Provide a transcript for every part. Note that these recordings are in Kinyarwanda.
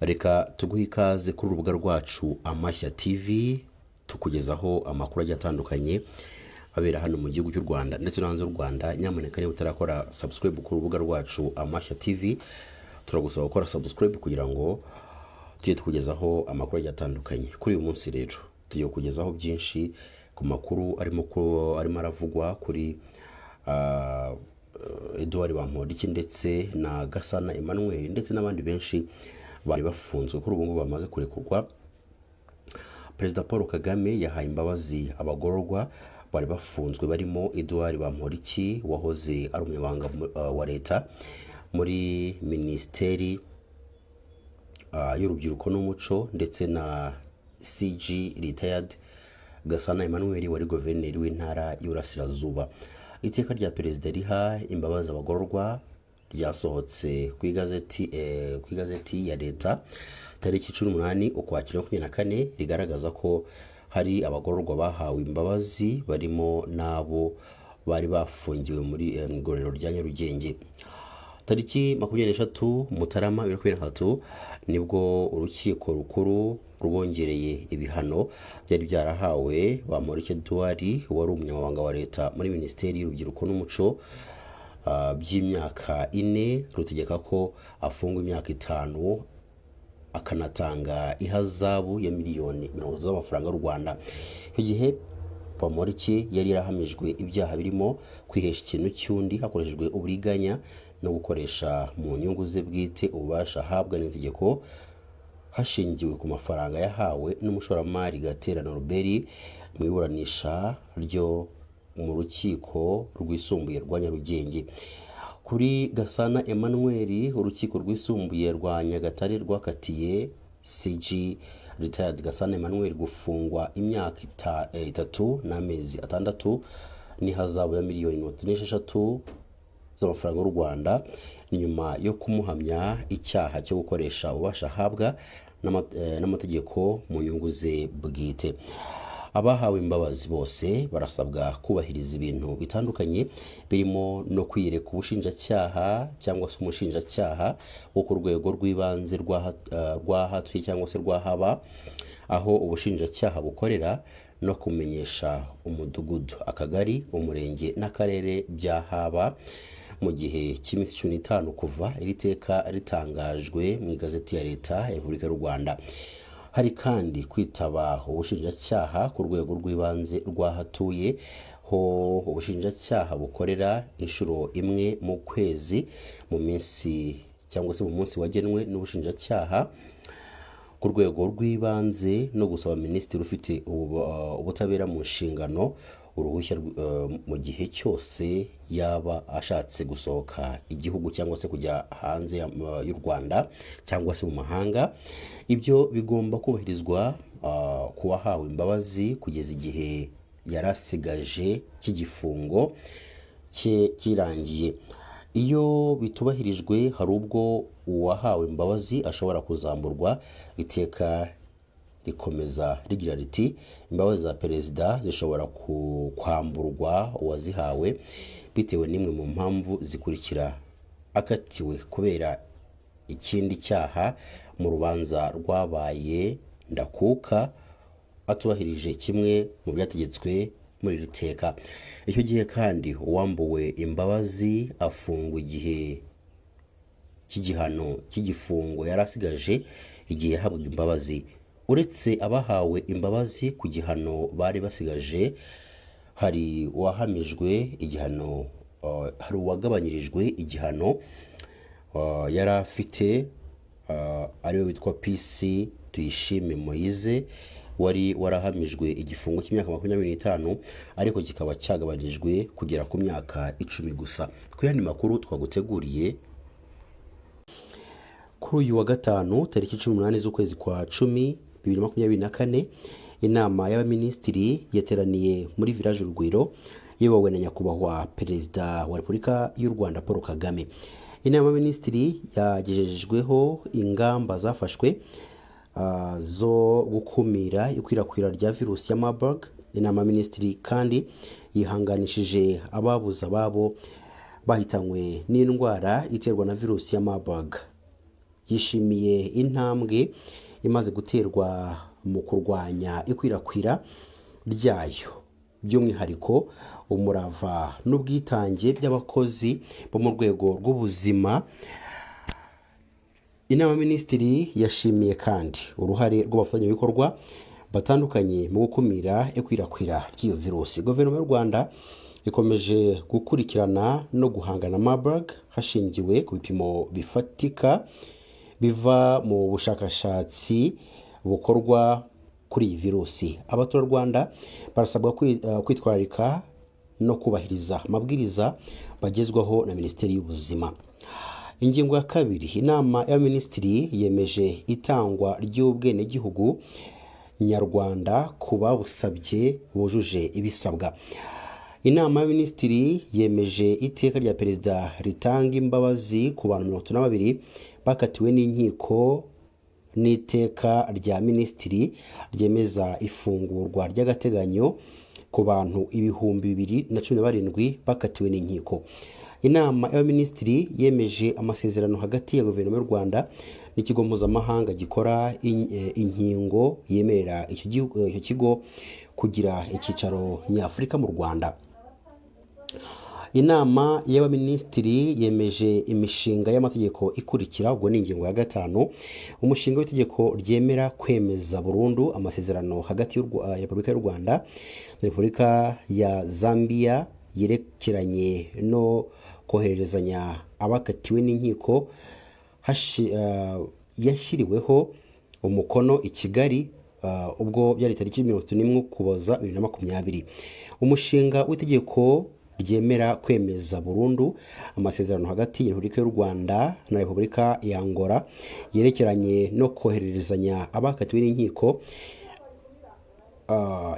Reka tuguhe ikaze kuri urubuga rwacu Amashya TV, tukugezaho amakuru agiye atandukanye abera hano mu gihugu cy'u Rwanda ndetse no hanze y'u Rwanda. Nyamuneka niba utarakora subscribe ku rubuga rwacu Amashya TV, turagusaba gukora subscribe kugira ngo tujye tukugezaho amakuru agiye atandukanye. Kuri uyu munsi rero tugiye kukugezaho byinshi ku makuru arimo aravugwa kuri Edouard Bamporiki ndetse na Gasana Emmanuel ndetse n'abandi benshi bari bafunzwe, kuri ubu ngubu bamaze kurekurwa. Perezida Paul Kagame yahaye imbabazi abagororwa bari bafunzwe barimo Edouard Bamporiki wahoze ari umunyamabanga wa leta muri Minisiteri y'Urubyiruko n'Umuco, ndetse na CG Retired Gasana Emmanuel wari guverineri w'Intara y'Iburasirazuba. Iteka rya Perezida riha imbabazi abagororwa ryasohotse ku igazeti ya leta tariki 18 Ukwakira 24, rigaragaza ko hari abagororwa bahawe imbabazi barimo n'abo bari bafungiwe muri mu igororero rya Nyarugenge. Tariki 23 Mutarama 2023 nibwo Urukiko Rukuru rwongereye ibihano byari byarahawe Bamporiki Edouard wari umunyamabanga wa leta muri Minisiteri y'Urubyiruko n'Umuco by'imyaka 4, rutegeka ko afungwa imyaka 5 akanatanga ihazabu ya miliyoni 30 z'amafaranga y'u Rwanda. Icyo gihe Bamporiki yari yarahamijwe ibyaha birimo kwihesha ikintu cy'undi hakoreshejwe uburiganya no gukoresha mu nyungu ze bwite ububasha ahabwa n'itegeko hashingiwe ku mafaranga yahawe n'umushoramari Gatera Norbert mu iburanisha ryo mu Rukiko Rwisumbuye rwa Nyarugenge. Kuri Gasana Emmanuel, Urukiko Rwisumbuye rwa Nyagatare rwakatiye CG Retired Gasana Emmanuel gufungwa imyaka 3 n'amezi 6 n'ihazabu ya miliyoni 36 z'amafaranga y'u Rwanda, nyuma yo kumuhamya icyaha cyo gukoresha ububasha ahabwa n'amategeko mu nyungu ze bwite. Abahawe imbabazi bose barasabwa kubahiriza ibintu bitandukanye birimo no kwiyereka ubushinjacyaha cyangwa se umushinjacyaha wo ku rwego rw'ibanze rw'ahatuye cyangwa se rw'ahaba, aho ubushinjacyaha bukorera, no kumenyesha umudugudu, akagari, umurenge n'akarere byahaba mu gihe cy'iminsi 15 kuva iri teka ritangajwe mu Igazeti ya Leta ya Repubulika y'u Rwanda. Hari kandi kwitaba ubushinjacyaha ku rwego rw'ibanze rw'ahatuye ho ubushinjacyaha bukorera inshuro imwe mu kwezi mu minsi cyangwa se mu munsi wagenwe n'ubushinjacyaha ku rwego rw'ibanze, no gusaba minisitiri ufite ubutabera mu nshingano uruhushya mu gihe cyose yaba ashatse gusohoka igihugu cyangwa se kujya hanze y'u Rwanda cyangwa se mu mahanga. Ibyo bigomba kubahirizwa ku wahawe imbabazi kugeza igihe yari asigaje cy'igifungo cye kirangiye. Iyo bitubahirijwe, hari ubwo uwahawe imbabazi ashobora kuzamburwa. Iteka rikomeza rigira riti: "Imbabazi za Perezida zishobora kwamburwa uwazihawe bitewe n'imwe mu mpamvu zikurikira: akatiwe kubera ikindi cyaha mu rubanza rwabaye ndakuka, atubahirije kimwe mu byategetswe muri iri teka. Icyo gihe kandi uwambuwe imbabazi afungwa igihe cy'igihano cy'igifungo yari asigaje igihe yahabwaga imbabazi. Uretse abahawe imbabazi ku gihano bari basigaje, hari uwahamijwe igihano, hari uwagabanyirijwe igihano yari afite, ariwe witwa PC Tuyishime Moise wari warahamijwe igifungo cy'imyaka 25 ariko kikaba cyagabanijwe kugera ku myaka 10 gusa. Ku yandi makuru twaguteguriye kuri uyu wa gatanu tariki 18 z'ukwezi kwa 10 2024, Inama y'Abaminisitiri yateraniye muri Village Urugwiro iyobowe na Nyakubahwa Perezida wa Repubulika y'u Rwanda Paul Kagame. Inama y'Abaminisitiri yagejejweho ingamba zafashwe zo gukumira ikwirakwira rya virusi ya Marburg. Inama y'Abaminisitiri kandi yihanganishije ababuze ababo bahitanywe n'indwara iterwa na virusi ya Marburg. yishimiye intambwe imaze guterwa mu kurwanya ikwirakwira ryayo, by'umwihariko umurava n'ubwitange by'abakozi bo mu rwego rw'ubuzima. Inama y'Abaminisitiri yashimiye kandi uruhare rw'abafatanyabikorwa batandukanye mu gukumira ikwirakwira ry'iyo virusi. Guverinoma y'u Rwanda ikomeje gukurikirana no guhangana na Marburg hashingiwe ku bipimo bifatika biva mu bushakashatsi bukorwa kuri iyi virusi. Abaturarwanda barasabwa kwitwararika no kubahiriza amabwiriza bagezwaho na Minisiteri y'Ubuzima. Ingingo ya kabiri, Inama y'Abaminisitiri yemeje itangwa ry'ubwenegihugu nyarwanda ku babusabye bujuje ibisabwa. Inama y'Abaminisitiri yemeje iteka rya Perezida ritanga imbabazi ku bantu 32 bakatiwe n'inkiko, n'iteka rya Minisitiri ryemeza ifungurwa ry'agateganyo ku bantu 2017 bakatiwe n'inkiko. Inama y'Abaminisitiri yemeje amasezerano hagati ya Guverinoma y'u Rwanda n'ikigo mpuzamahanga gikora inkingo, yemerera icyo kigo kugira icyicaro nyafurika mu Rwanda. Inama y'Abaminisitiri yemeje imishinga y'amategeko ikurikira. Ubwo ni ingingo ya gatanu: umushinga w'itegeko ryemera kwemeza burundu amasezerano hagati ya Repubulika y'u Rwanda na Repubulika ya Zambia yerekeranye no kohererezanya abakatiwe n'inkiko, yashyiriweho umukono i Kigali, ubwo byari tariki 31 Ukuboza 2020. Umushinga w'itegeko ryemera kwemeza burundu amasezerano hagati ya Repubulika y'u Rwanda na Repubulika ya Angola yerekeranye no kohererezanya abakatiwe n'inkiko,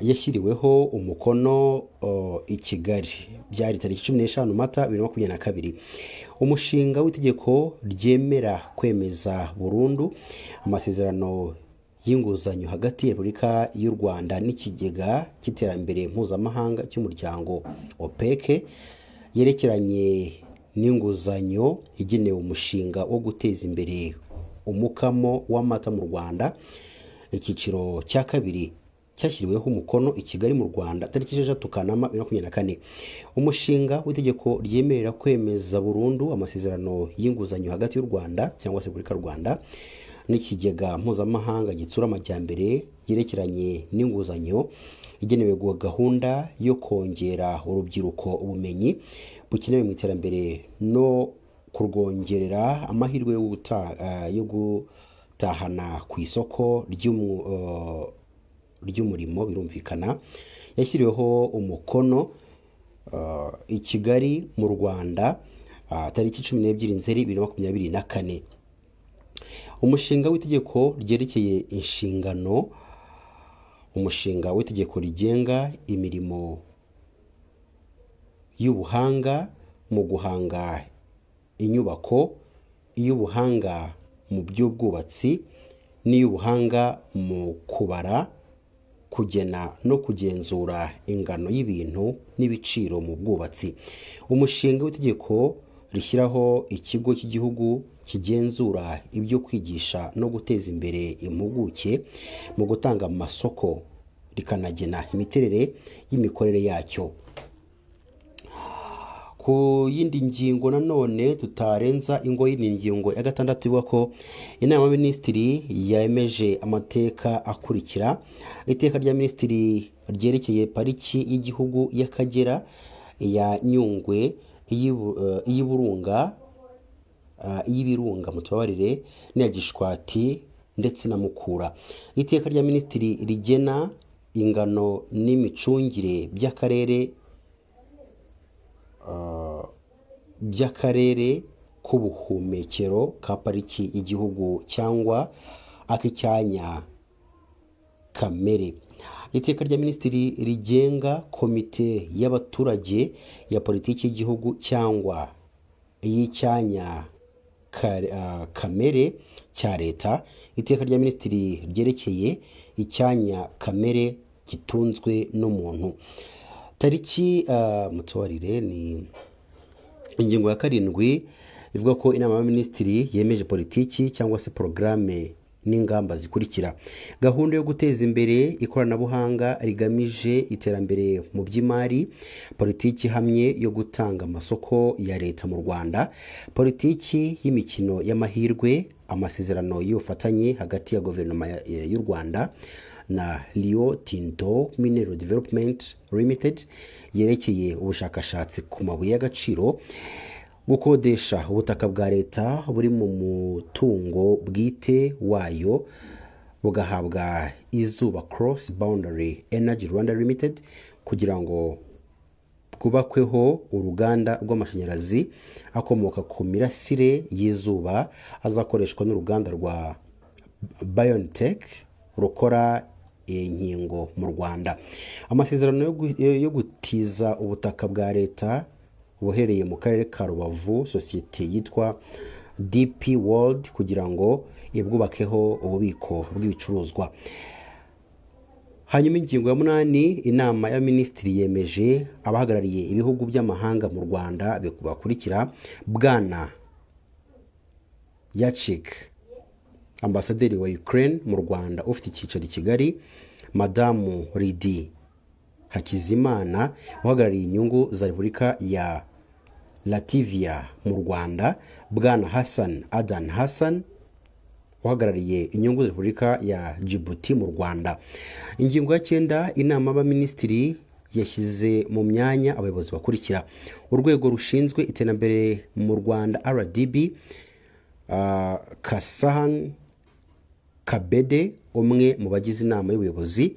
yashyiriweho umukono i Kigali, byari tariki 15 Mata 2022. Umushinga w'itegeko ryemera kwemeza burundu amasezerano y'inguzanyo hagati ya Repubulika y'u Rwanda n'Ikigega cy'Iterambere Mpuzamahanga cy'Umuryango OPEC yerekeranye n'inguzanyo igenewe umushinga wo guteza imbere umukamo w'amata mu Rwanda, icyiciro cya kabiri, cyashyiriweho umukono i Kigali mu Rwanda tariki 6 Kanama 2024. Umushinga w'itegeko ryemerera kwemeza burundu amasezerano y'inguzanyo hagati y'u Rwanda cyangwa se Repubulika y'u Rwanda n'Ikigega Mpuzamahanga Gitsura Amajyambere yerekeranye n'inguzanyo igenewe gahunda yo kongera urubyiruko ubumenyi bukenewe mu iterambere no kurwongerera amahirwe yo gutahana ku isoko ry'umurimo, birumvikana, yashyiriweho umukono i Kigali mu Rwanda tariki 12 Nzeri 2024. Umushinga w'itegeko ryerekeye inshingano, umushinga w'itegeko rigenga imirimo y'ubuhanga mu guhanga inyubako, iy'ubuhanga mu by'ubwubatsi n'iy'ubuhanga mu kubara, kugena no kugenzura ingano y'ibintu n'ibiciro mu bwubatsi, umushinga w'itegeko rishyiraho Ikigo cy'Igihugu kigenzura ibyo kwigisha no guteza imbere impuguke mu gutanga amasoko, rikanagena imiterere y'imikorere yacyo. Ku yindi ngingo nanone tutarenza ingoyi ni ingingo ya gatandatu ivuga ko Inama y'Abaminisitiri yemeje amateka akurikira: iteka rya Minisitiri ryerekeye Pariki y'Igihugu y'Akagera, iya Nyungwe, iy'Iburunga, iy'Ibirunga, mutubabarire, n'iya Gishwati ndetse na Mukura; iteka rya Minisitiri rigena ingano n'imicungire by'akarere k'ubuhumekero ka Pariki y'Igihugu cyangwa ak'icyanya kamere; iteka rya Minisitiri rigenga Komite y'Abaturage ya Politiki y'Igihugu cyangwa iy'icyanya kamere cya Leta; iteka rya Minisitiri ryerekeye icyanya kamere gitunzwe n'umuntu. Tariki, mutubarire, ni ingingo ya karindwi. Ivuga ko inama y'abaminisitiri yemeje politiki cyangwa se porogaramu n'ingamba zikurikira: gahunda yo guteza imbere ikoranabuhanga rigamije iterambere mu by'imari, politiki ihamye yo gutanga amasoko ya leta mu Rwanda, politiki y'imikino y'amahirwe, amasezerano y'ubufatanye hagati ya guverinoma y'u Rwanda na Rio Tinto Mineral Development Limited yerekeye ubushakashatsi ku mabuye y'agaciro, gukodesha ubutaka bwa leta buri mu mutungo bwite wayo bugahabwa Izuba Cross Boundary Energy Rwanda Limited kugira ngo bwubakweho uruganda rw'amashanyarazi akomoka ku mirasire y'izuba azakoreshwa n'uruganda rwa BioNTech rukora inkingo mu Rwanda, amasezerano yo gutiza ubutaka bwa leta buherereye mu karere ka Rubavu sosiyete yitwa DP World kugira ngo ibwubakeho ububiko bw'ibicuruzwa. Hanyuma ingingo ya munani, inama y'abaminisitiri yemeje abahagarariye ibihugu by'amahanga mu Rwanda bakurikira: Bwana Yachik, ambasaderi wa Ukraine mu Rwanda ufite icyicaro i Kigali, Madamu Lydie Hakizimana uhagarariye inyungu za Repubulika ya Latvia mu Rwanda, Bwana Hassan Adan Hassan uhagarariye inyungu za Repubulika ya Djibouti mu Rwanda. Ingingo ya cyenda, inama y'abaminisitiri yashyize mu myanya abayobozi bakurikira: urwego rushinzwe iterambere mu Rwanda, RDB, Kassahun Kebede, umwe mu bagize inama y'ubuyobozi,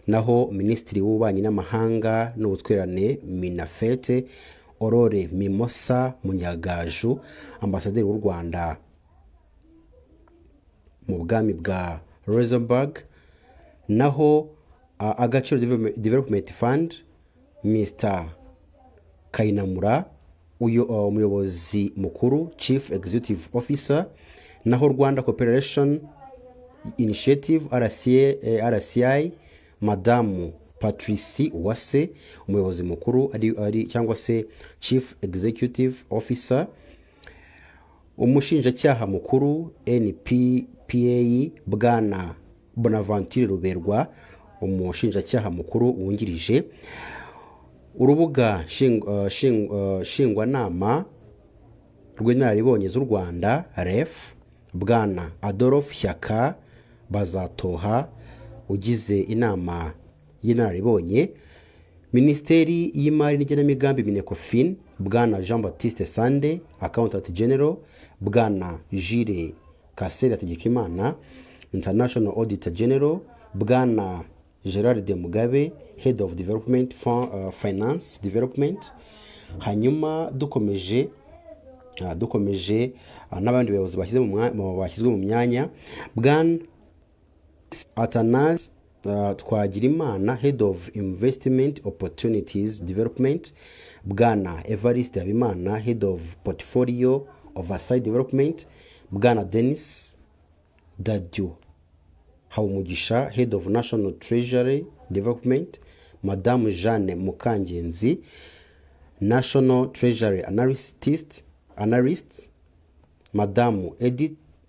naho minisitiri w'ububanyi n'amahanga n'ubutwererane, MINAFFET, Aurore Mimosa Munyangaju, ambasaderi w'u Rwanda mu bwami bwa Luxembourg, naho Agaciro Development Fund, Mr Kayinamura, uyu umuyobozi mukuru, Chief Executive Officer, naho Rwanda Cooperation Initiative, RCA, RCI, Madamu Patricie Uwase, umuyobozi mukuru ari cyangwa se Chief Executive Officer, umushinjacyaha mukuru, NPPA, Bwana Bonaventure Ruberwa, umushinjacyaha mukuru wungirije, urubuga nshingwanama rw'inararibonye z'u Rwanda, REF, Bwana Adolphe Shyaka Bazatoha, ugize inama y'inararibonye, Minisiteri y'Imari n'Igenamigambi, MINECOFIN, Bwana Jean Baptiste Sande, Accountant General, Bwana Jules Kaseri Hategekimana, International Auditor General, Bwana Gerard de Mugabe, Head of Development Finance Development. Hanyuma dukomeje n'abandi bayobozi bashyizwe mu myanya: Bwana Athanase Twagirimana, Head of Investment Opportunities Development, Bwana Evariste Habimana, Head of Portfolio Oversight Development, Bwana Denis Dadyo Habumugisha, Head of National Treasury Development, Madamu Jeanne Mukangenzi, National Treasury Analyst, Madamu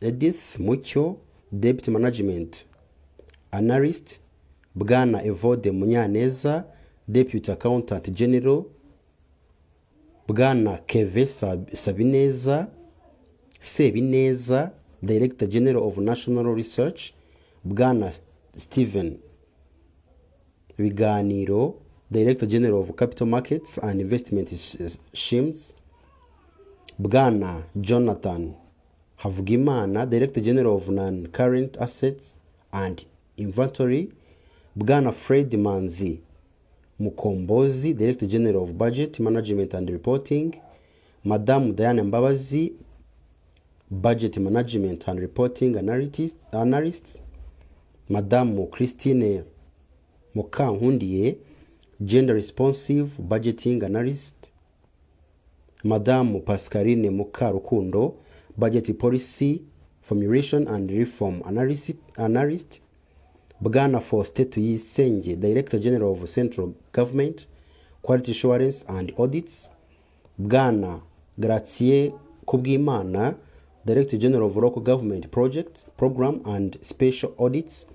Edith Mucyo, Debt Management Analyst, Bwana Evode Munyaneza, Deputy Accountant General, Bwana Keve Sabineza Sebineza, Director General of National Research, Bwana Steven Biganiro, Director General of Capital Markets and Investment Schemes, Bwana Jonathan Havugimana, Director General of Non-Current Assets and Inventory, Bwana Fred Manzi Mukombozi, Director General of Budget Management and Reporting, Madamu Diane Mbabazi, Budget Management and Reporting Analyst, Madamu Christine Mukankundiye, Gender Responsive Budgeting Analyst, Madamu Pascaline Mukarukundo, Budget Policy Formulation and Reform Analyst, Bwana Faustin Tuyisenge, Director General of Central Government Quality Assurance and Audits, Bwana Gratie Kubwimana, Director General of Local Government Project Program and Special Audits,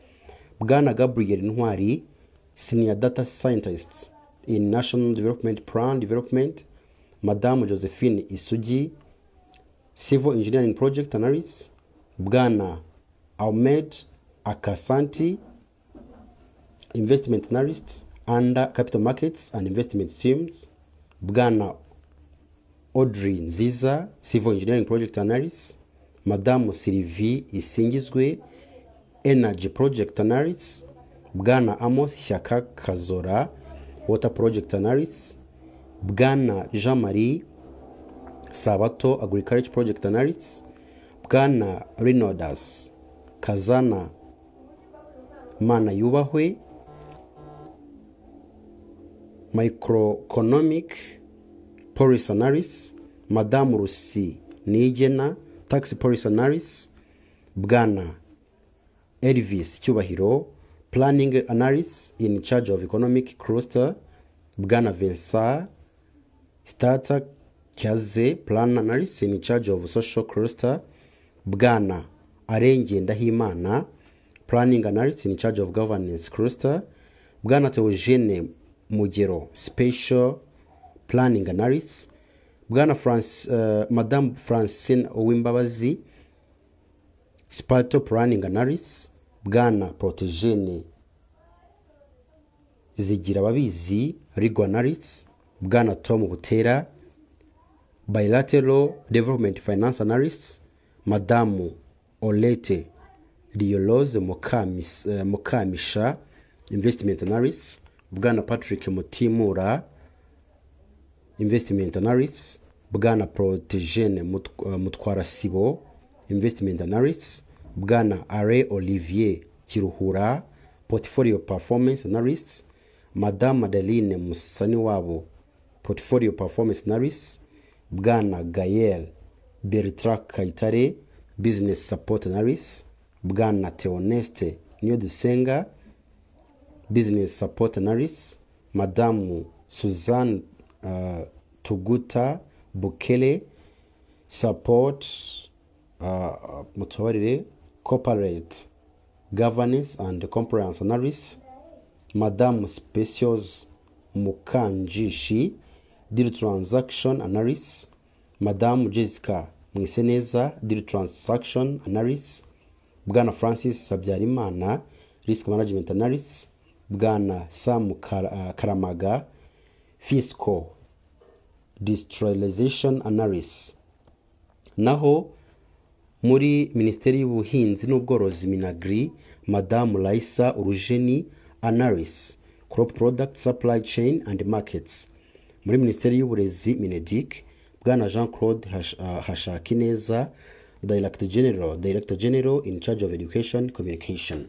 Bwana Gabriel Ntwari, Senior Data Scientist in National Development Plan Development, Madamu Josephine Isugi, Civil Engineering Project Analyst, Bwana Ahmed Akasanti, Investment Analyst under Capital Markets and Investment Teams, Bwana Audrey Nziza, Civil Engineering Project Analyst, Madamu Sylvie Isingizwe, Energy Project Analyst, Bwana Amos Shyaka Kazora, Water Project Analyst, Bwana Jean Marie Sabato, Agriculture Project Analyst, Bwana Rinodas Kazana Mana Yubahwe, Microeconomic Policy Analyst, Madamu Rusi Niyigena, Tax Policy Analyst, Bwana Elvis Cyubahiro, Planning Analyst in charge of Economic Cluster, Bwana Vincent Starter Cyaze, Plan Analyst in charge of Social Cluster, Bwana Arenge Ndahimana, Planning Analyst in charge of Governance Cluster, Bwana Theogene Mugero, Special Planning Analyst, Bwana France, Madame Francine Uwimbabazi, Spatial Planning Analyst, Bwana Protogene Zigira Ababizi, Legal Analyst, Bwana Tom Butera, Bilateral Development Finance Analyst, Madamu Olete Riolose Mukamisha, Investment Analyst, Bwana Patrick Mutimura, Investment Analyst, Bwana Protogene Mutwarasibo, Investment Analyst, Bwana Are Olivier Kiruhura, Portfolio Performance Analyst, Madame Madeline Musaniwabo, Portfolio Performance Analyst, Bwana Gael Bertrand Kayitare, Business Support Analyst, Bwana Theoneste Niyodusenga, Business Support Analyst, Madamu Suzanne Tuguta Bukele, Support, mutubarire, Corporate Governance and Compliance Analyst, Madamu Specials Mukanjishi, Deal Transaction Analyst, Madamu Jessica Mwiseneza, Deal Transaction Analyst, Bwana Francis Habyarimana, Risk Management Analyst, Bwana Sam Karamaga, Fiscal Digitalization Analyst. Naho muri Minisiteri y'Ubuhinzi n'Ubworozi, MINAGRI, Madamu Raisa Urujeni, Analyst, Crop Product Supply Chain and Markets. Muri Minisiteri y'Uburezi, MINEDUC, Bwana Jean Claude Hashakineza, Director General in charge of Education Communication.